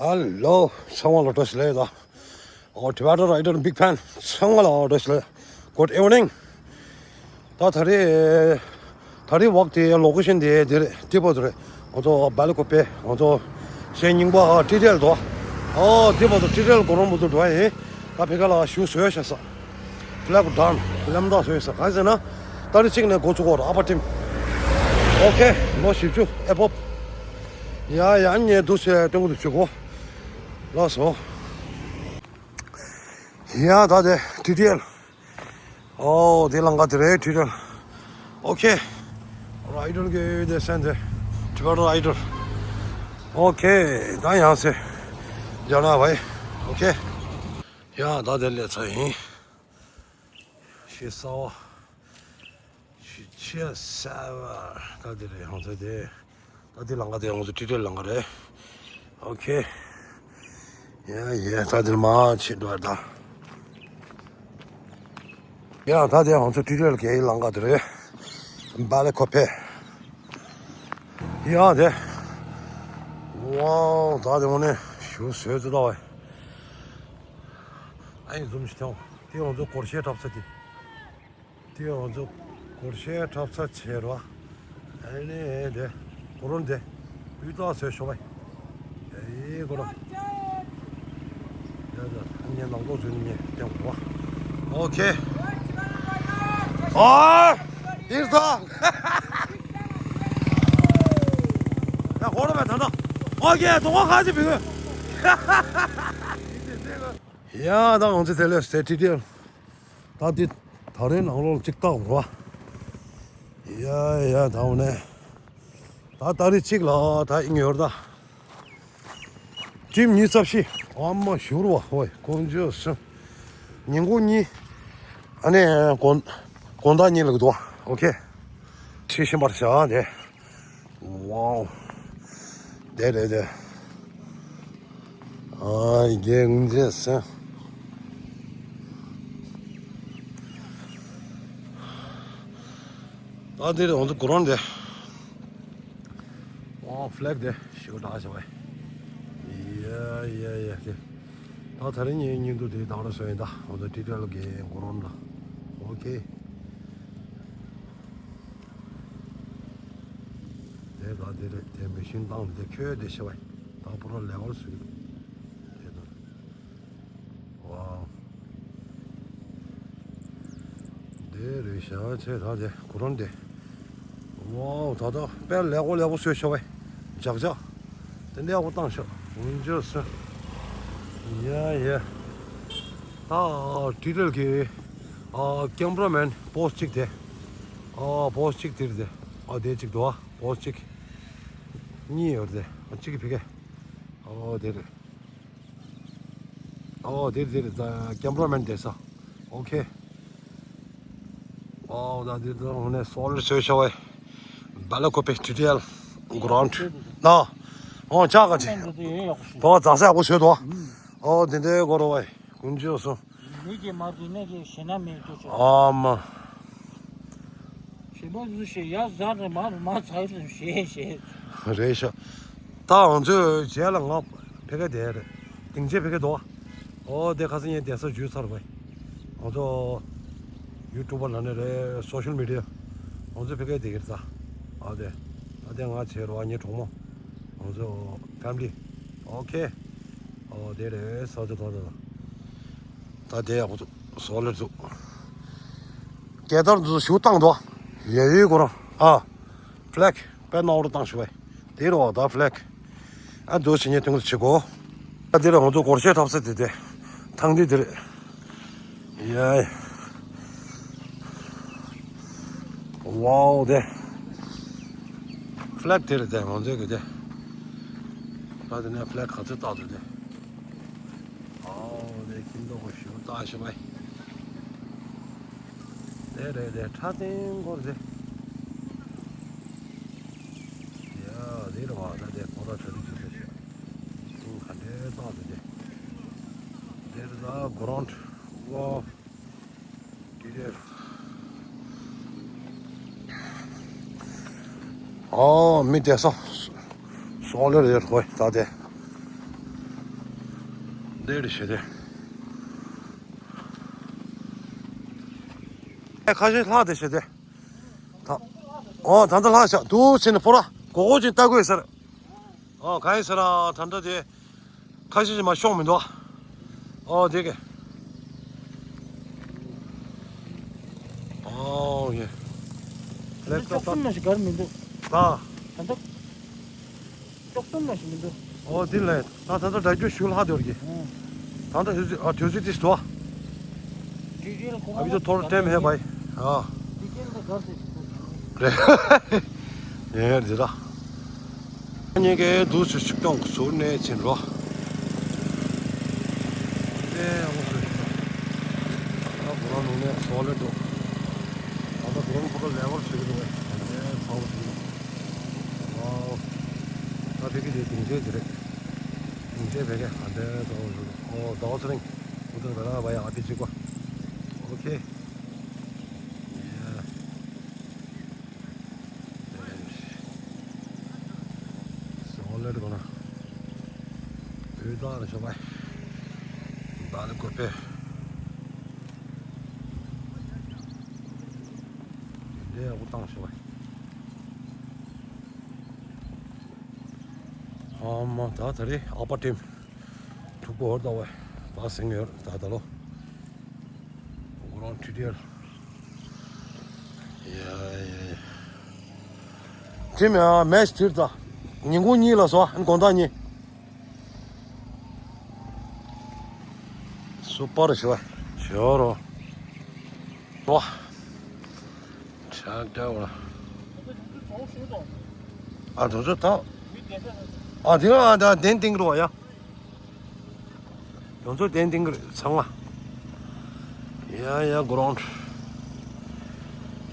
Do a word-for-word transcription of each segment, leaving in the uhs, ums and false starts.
Hello, ཚང་མ་ལ་བཀྲ་ཤིས་བདེ་ལེགས། ཨོ་Tibetan Rider Big Fan ཚང་མ་ལ་བཀྲ་ཤིས་བདེ་ལེགས། Good evening. ད་ད་རེས་ད་རེས་ཝོག་དེ་ལོ་ཀེ་ཤན་དེ་དེ་རེད། དེ་བར་དུ་རེད། ང་ཚོ་སྦེ་ལ་ཀོ་པེ། ང་ཚོ་གཞས་རྙིང་པ་ཊི་ཊི་ཨེལ་དོ། ཨོ་དེ་བར་དུ་ཊི་ཊི་ཨེལ་གོ་རོང་བར་དུ་འགྲོ་ཡ་ཡིན། ད་ཕ་གི་ལ་ཞུ་བཟོས་བྱས་ས། ཕི་ལེག་ཌན་ལམ་ད་བཟོས་ས། གང་ཟེར་ན་ད་རེས་གཅིག་ནས་འགོ་ཚུགས་གོ་ར། ཨ་པ་ཊིམ། ཨོ་ཁེ། ལོ་བཞི་བཅུ་ཨེ་ཕོབ། ཡ་ཡ། ངས་འདུག་སེ་སྟོན་གོ་དུ་བྱེད་གོ། ལགས་སོ། ཡ་ད་དེ་ཊི་ཊི་ཨེལ། ཨོ་དེ་ལམ་ཁ་དེ་རེད། ཊི་ཊི་ཨེལ། ཨོ་ཁེ། རའི་ཌར་གི་དེ་སེན་དེ་ཊི་བེ་ཊན་རའི་ཌར། ཨོ་ཁེ། ད་ཡང་སེ་ཇ་ན་བའི། ཨོ་ཁེ། ཡ་ད་དེ་ལས་ཚ་ཡིན། ཤི་ས་བ། ཤི་ཆེ་ས་བ། ད་དེ་རེད། ཧང་ཚ་དེ། ད་དེ་ལམ་ཁ་དེ་ང་ཚོ་ཊི་ཊི་ཨེལ་ལམ་ཁ་རེད། ཨོ་ཁེ། ཡ་ཡ། ད་དེ་མ་ཕྱིན་འགྲོ་ད། ཡ་ད་དེ་ང་ཚོ་ཊི་ཊི་ཨེལ་གི་ལམ་ཁ་དེ་རེད། སྦེ་ལ་ཀོ་པེ། ཡ་དེ། ཝའོ། ད་དེ་འོ་ནས་ཞུ་བཟོས་ཚུལ་ལྟ་བ། ཨ་ཡིན་ཛུམ་ཞིག་ཐོང་། དེ་ང་ཚོ་སྒོར་གཞས་འཁྲབ་ས་དེ། དེ་ང་ཚོ་སྒོར་གཞས་འཁྲབ་ས་བྱས་རོ། ཨ་ནི་དེ་གོ་རོང་དེ་དབུས་ཐག་བཟོས་ཤོག་བས། ཨེ་གོ་རོང་། ཡ་ད་ངས་ནང་ལོགས་བཟོས་ནས་ངས་བསྟན་གོ་བ། ཨོ་ཁེ། ཨ་དེར་ཐག་ཡ་གོ་རོང་བས་ད་ད། ཨོ་ཁེ། དོ་ཁ་ཁ་ཅིག་བི་གོ། ཡ་ད་ང་ཚོ་དེ་ལས་སེ་ཊི་ཊི་ཨེལ། ད་འདི་ད་རེས་ནང་ལོགས་གཅིག་བཏགས་འགྲོ་བ། ཡ་ཡ། ད་འོ་ནས་ད་ཏ་རིག་གཅིག་ལ་ད་ཨིན་ཡོར་ད། ཁྲིམས་ཉི་ཤུ་རྩ་བཞི། ཨ་མ་ཞུ་རུ་བ། ཧོꯏ་དཀོན་མཆོག་གསུམ། ཉིན་གུང་གཉིས། ཨ་ནི་དགོང་དགོང་དག་གཉིས་ལ་འདུག་བ། ཨོ་ཁེ། ཁྲིད་ཤིང་པར་བྱ་དེ། ཝའོ། དེ་རེད་དེ། ཨ་རྒྱལ་ངན་རྗེས་ཟིན། ད་འདིར་ང་ཚོ་གོ་རོང་དེ། ཨོ་ཕི་ལེག་དེ་ཞུ་དྲག་བྱ་བས། ཡ་ཡ་ཡ་དེ། ད་ད་རིང་ངའི་སྙིང་སྡུག་དེ་དང་ར་སོ་ཡིན་ད། ང་ཚོ་ཊི་ཊི་ཨེལ་གི་གོ་རོང་ལ། ཨོ་ཁེ། དེ་ག་དེ་རེད། དེ་མེ་ཤིན་བཏང་དེ་ཁྱོད་དེ་ཤི་བ། ད་པུ་ར་ལེ་ཝལ་སུ་ཡོད། དེ་དང་། ཝའོ། དེ་རེད་ཤག་ཚེ་ད་དེ་གོ་རོང་དེ། ཝའོ། ད་ད་དཔེ་ལེགས་པོ་ལེགས་པོ་བཟོས་ཤག་བས། ཇག་ཇག་དེ་འདྲ་ཡག་པོ་བཏང་ཤག་ཝུན་ཇོ་སི། ཡ་ཡ། ད་ཊི་ཊི་ཨེལ་གི་ཨ་ཀེམ་ར་མེན་པོ་སི་གཅིག་དེ། ཨ་པོ་སི་གཅིག་དེ་རེད་དེ། ཨ་དེ་གཅིག་འདུག་ཨ་པོ་སི་གཅིག་གཉིས་ཡོད་རེད་དེ། ཨ་གཅིག་གི་ཕི་ཀེ། ཨོ་དེ་རེད། ཨོ་དེ་རེད་དེ་རེད། ད་ཀེམ་ར་མེན་བསྡད་ས། ཨོ་ཁེ། ཨོ་ད་དེ་ད་དངོས་གནས་སོ་ལེར་བཟོས་ཤག་བས། སྦེ་ལ་ཀོ་པེ་ཊི་ཊི་ཨེལ་གོ་རོང་ན། ཨོ་ཅག་ག་ཅི། དོ་རྩ་ས་ཡག་པོ་བཟོས་འདུག་ཨ། ཨོ་དེ་འདྲའི་གོ་རོང་བས། དཀོན་མཆོག་གསུམ། མི་གིས་མ་བཟོས་ན་གི་ཞེ་ན་མེད་ཀྱི་ཆོག་ཨ་མ། ཞེ་པོ་བཟོས་ཤེས་ཡ་ཟ་རེ་མ་མ་ཚར་རེ་ཞེས་ཞེས། རེད་ཤག་ད་ང་ཚོའི་རྗེས་ལ་ང་ཕ་གི་བསྡད་རེད། སྡིངས་ཆའི་ཕ་གི་འདུག་ཨོ་དེ་ཁ་སང་ངས་བསྡད་ས་འཇུས་ཚར་བས། ང་ཚོ་ཡུ་ཊུབ་པ་ལ་ནི་རེད། སོ་ཤལ་མི་ཌི་ཡ། ང་ཚོ་ཕ་གི་བསྡད་ཀྱི་རེད་ད། ཨ་དེ། ཨ་དེ་ང་བྱེད་རོགས། ངའི་གྲོགས་མོ། ང་ཚོ་ཕེ་མི་ལི། ཨོ་ཁེ། ཨོ་དེ་རེད། ས་ཆ་ད་ད་ད། ད་དེ་ཡག་པོ་འདུག་སོ་ལེར་འདུག་སྐད་བརྡར་འདུག་ཞུ་བཏང་འདུག་ཡ་ཡོད་གོ་རང་། ཨ་ཕི་ལེག་དཔེ་ནོར་བཏང་ཞུ་བས། དེ་རོ་ད་ཕི་ལེག་ཨ་འདུག་བྱེད་ཉེ་དུང་དུ་བྱེད་གོ་ཨ་དེ་ར་ང་ཚོ་སྒོར་གཞས་འཁྲབ་ས་དེ་དེ། ཐང་དེ་དེ་རེད། ཡ། ཝའོ་དེ། ཕི་ལེག་དེ་རེད་དེ་ང་ཚོའི་གི་དེ། ད་དེ་ནས་ཕི་ལེག་ག་ཚོད་བཏགས་འདུག་དེ། ཨའོ་དེ་ཁྱིམ་ཐོག་གི་ཞུ་བཏགས་ཤི་བས། དེ་རེད་དེ་ཁྲ་ཐིང་སྐོར་དེ། ཡ་དེ་རེད་བ། ད་དེ་ཁོ་ར་ཁྲ་ཐིང་ཆུ་ཚོད་ཤོད། ཁྱིམ་ག་འདྲའི་བཏགས་འདུག་དེ། དེ་རེད་ད་གོ་རོང་ཝའོ། ཨོ་མི་དེ་སོ་སོ་ལེར་ཡོད་ཧོꯏ་ད་དེ། འདི་རེད་ཤེས་དེ། ཨེ་ཁ་ཤས་ལྷག་དེ་ཤེས་དེ། ད། ཨོ་ད་ལྟ་ལྷག་ཤག་འདུག་ཟེར་ནས་ཕོ་ར་གོ་གོ་ཅིག་ལྟ་དགོས་ཟེར། ཨོ་གང་ཡིན་ཟེར་ན་ད་ལྟ་དེ། ཁ་ཤས་ཅིག་མ་ཤོང་མི་འདུག་ཨོ་དེ་གི། ཨོ་ཡེ། ལེགས་ཀྱི་ལྕོག་གསུམ་ནང་ཞིག་གར་མི་འདུག་ད། ད་ལྟ། ལྕོག་གསུམ་ལ་ཞིག་མི་འདུག་ཨོ་དེ་ལས་ད་ད་ལྟ་སྒྲ་རྒྱུ་ཞུ་ལྷག་དེ་བར་གི། ཨང་། ད་ལྟ་དུས་ཚོད་ཨ་དུས་ཚོད་དེ་སུ། ཌི་ཊེལ་ཁོ་རང་ཨ་བི་ཏོ་ཐོར་ཊེམ་ཧེ་བའི། ཨ། ཌི་ཊེལ་འདི་གར་སེ་ཞིག་འདུག་རེད། ཡེ་རེད་ད། ཉེ་གེ་དུས་ཚོད་ཆིག་སྟོང་ཟུར་ནས་ཕྱིན་རོ། ཨེ་ཨོ་ཧེ། ཨ་བུ་རང་ནུ་ནས་སོ་ལེ་འདུག་ད་ལྟ་བུ་རང་ཁོ་རང་ལེ་བར་བྱེད་ཀྱི་འདུག་ཨེ་ཚ་བོ་ཞིག་ཨོ། ད་ཕ་གི་དེ་སྡིངས་ཆ་དེ་རེད། སྡིངས་ཆ་ཕ་གི་ཧ་ལས་ཏོ་ཞུ། ཨོ་ཟླ་བ་ཚེ་རིང་། ཨུ་ཐུར་བེ་ལ་བ་ཡ་ཨ་ཕི་ཅི་ཀོ། ཨོ་ཁེ། ཡ། སོ་ལེ་དགོ་ན། བོད་དག་ལ་ཤོག་པ། བ་ལི་ཀོ་པེ། འདི་ཡག་པོ་བཏང་ཤོག་པ། ཨ་མ་ད་ད་རེས་ཨ་པ་ཊིམ། ཐུག་པོ་ཧོར་ད་བས་ད་ཟིང་ཡོད་ད་ད་ལོ། གོ་རང་ཁྲི་ཏིའལ། ཡ་ཡ་ཡ། ཊིམ་ཡ་མེ་ཆི་དུར་ད། ཉིན་གུང་གཉིས་ལ་སོ་དགོང་དག་གཉིས། སུ་པར་ཞོ་ཞོ་རོ། ཝ། ཆག་འདྲ་བ། ཨ་དུ་ཚོ་ད། ཨ་དེ་ཨ་ད་གདན་སྟེང་རོ་ཡ། དུ་ཚོ་གདན་སྟེང་རེད་ཚང་མ། ཡ་ཡ་གོ་རང་།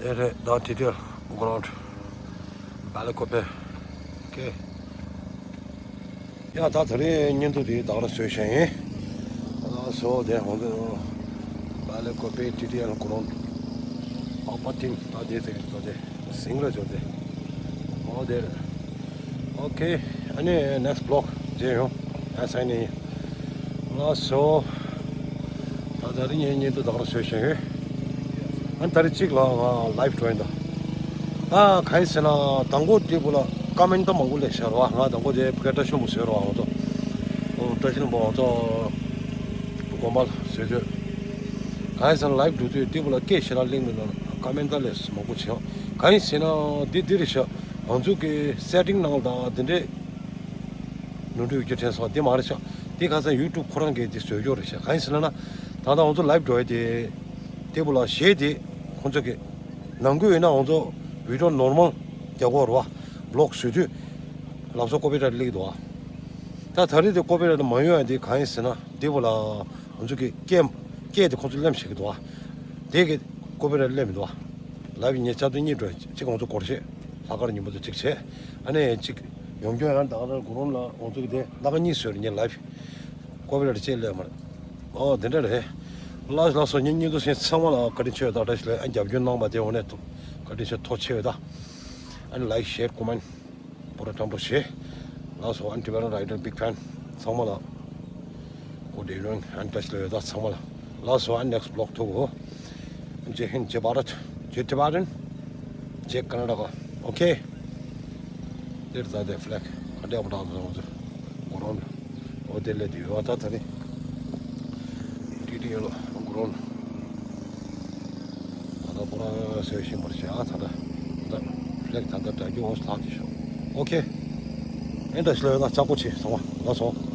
ཨེ་རེད་ད་ཁྲི་ཏིའལ་གོ་རང་། བ་ལི་ཀོ་པེ། ཀེ། ཡ་ད་ད་རེས་བརྙན་ཐུང་དེ་བདག་ལ་བཟོས་བཞག་ཡིན། ལགས་སོ་དེ་ཧོང་ཏེ། བ་ལི་ཀོ་པེ་ཁྲི་ཏིའལ་གོ་རང་། ཨ་པ་ཊིམ་ད་དེ་དེ་ད་དེ་ཟིང་ལ་འབྱོར་ཏེ། ཨོ་དེ། ཨོ་ཁེ། ཨ་ནི་ནེག་སི་བི་ལོག་མཇལ་ཡོང་། ཨ་སའིན་ཨིན། ལགས་སོ། ད་ད་རིང་ངའི་བརྙན་ཐུང་བདག་ལ་བཟོས་བཞག་ཡོད། ཨ་ད་རིང་གཅིག་ལ་ང་ལའིབ་འགྲོ་ཡིན་ད། ད་གང་ཡིན་ཟེར་ན་དང་པོ་འདི་བུ་ལ་ཀ་མེན་ཊི་མང་པོ་སླེབས་ཤག་ར་བ། ང་དང་པོ་དེ་ཕ་གི་བཀྲ་ཤིས་ལྷུན་པོ་བཟོས་ར་བ་ང་ཚོ། ཨོ་བཀྲ་ཤིས་ལྷུན་པོ་ང་ཚོ་དགོན་པ་ལ་བཟོས་དུས། གང་ཡིན་ཟེར་ན་ལའིབ་འགྲོ་དུས་འདི་བུ་ལ་སྐད་ཞེ་དྲག་གླེང་མི་འདུག་ཀ་མེན་ཊི་ལས་མང་པོ་བྱེད། གང་ཡིན་ཟེར་ན་འདི་འདི་རེད་ཤག་ང་ཚོ་གི་སེ་ཊིང་ནང་ལ་དང་དེ་འདྲས། ནོར་འཁྲུལ་ཡོད་རྒྱུ་དྲན་སོང་། དེ་མ་རེད་ཤག་དེ་ཁ་སང་ཡུ་ཊུབ་ཁོ་རང་གིས་དེ་བཟོས་ཡོད་རེད་ཤག་གང་ཡིན་ཟེར་ན་ན། ད་ལྟ་ང་ཚོ་ལའིབ་འགྲོ་ཡ་དེ། དེ་བུ་ལ་གཞས་དེ། ཁོང་ཚོ་གི། ནང་ཁུལ་ཡིན་ན་ང་ཚོ་བི་ཌིའོ་ནོར་མལ་རྒྱག་གོ་རེད་བ། བི་ལོག་བཟོས་དུས། ལབ་སོ་ཀོ་པི་རའེ་ཊི་སླེབས་འདུག་བ། ད་ད་རེས་དེ་ཀོ་པི་རའེ་ཊི་མ་ཡོང་ཡ་དེ་གང་ཡིན་ཟེར་ན། དེ་བུ་ལ། ང་ཚོ་གི་སྐད། སྐད་དེ་ཁོང་ཚོ་གླེམ་བྱེད་ཀྱི་འདུག་བ། དེ་གི་ཀོ་པི་རའེ་ཊི་སླེབས་མི་འདུག་བ། ལའིབ་ངས་ཆར་དུ་གཉིས་འགྲོ། གཅིག་ང་ཚོ་སྒོར་གཞས། ལྷག་དཀར་ཉིན་མོ་དུ་གཅིག་བྱས། ཨ་ནི་གཅིག་ཡོང་རྒྱུ་ཡང་ད་ག་རང་གོ་རོང་ལ་ང་ཚོ་གི་དེ་ལྷག་དཀར་གཉིས་བཟོས་རེད། ངས་ལའིབ། ཀོ་པི་རའེ་ཊི་ཅེ་ལས་མ་རེད། ཨོ་དེ་འདྲ་རེད། ལགས་ལགས་སོ། ཉིན་གཉིས་དུ་ཞིང་ཚང་མ་ལ་བཀའ་དྲིན་ཆེ་ཡོད། ད་བཀྲ་ཤིས་ལོས་ཨ་རྒྱབ་སྐྱོར་གནང་བ་དེ་འོ་ནས་ཐུགས་བཀའ་དྲིན་ཆེ་ཐུགས་རྗེ་ཆེ་ཡོད་ད། ཨ་ནི་ལའིག་ཤེར་ཀོ་མེན་པོ་ར་ཀྲམ་པོ་ཆེ། ལགས་སོ། ཨན་ཊི་བེ་རན་རའི་ཌར་བིག་ཕེན་ཚང་མ་ལ། གོ་ཌེ་ཝི་ནིང་ཨན་ཊ་ཆི་ལ་ཡོད་ད་ཚང་མ་ལ། ལགས་སོ། ཨན་ནེག་སི་བི་ལོག་ཐུག་གོ། ཇེ་ཧིན། ཇེ་བྷ་རད། ཇེ་ཊི་བྷ་རན། ཇེ་ཀར་ནཱ་ཊ་ཀ། ཨོ་ཁེ། དེར་ད་དེ་ཕི་ལེག་ག་འདྲ་པོ་དྲག་ཐུག་སོང་ཚུལ་གོ་རོང་། ཨོ་དེ་ལས་དེ་ཡོད་ད་ད་རེད། ཏི་ཏི་ཡོད་ལོ་གོ་རོང་། ད་ལྟ་པོ་ར་སེ་ཤིང་པར་བྱ་ད་ད། ད་ཕི་ལེག་ད་ད་དྲ་རྒྱུ་འོང་ལྷག་ཅིག་ཤོག་ཨོ་ཁེ། ཨེ་འདྲ་ཞིག་ལ་ཡོད་ན་ལྕགས་པོ་ཆེ་སོང་བ་ལ་སོང་།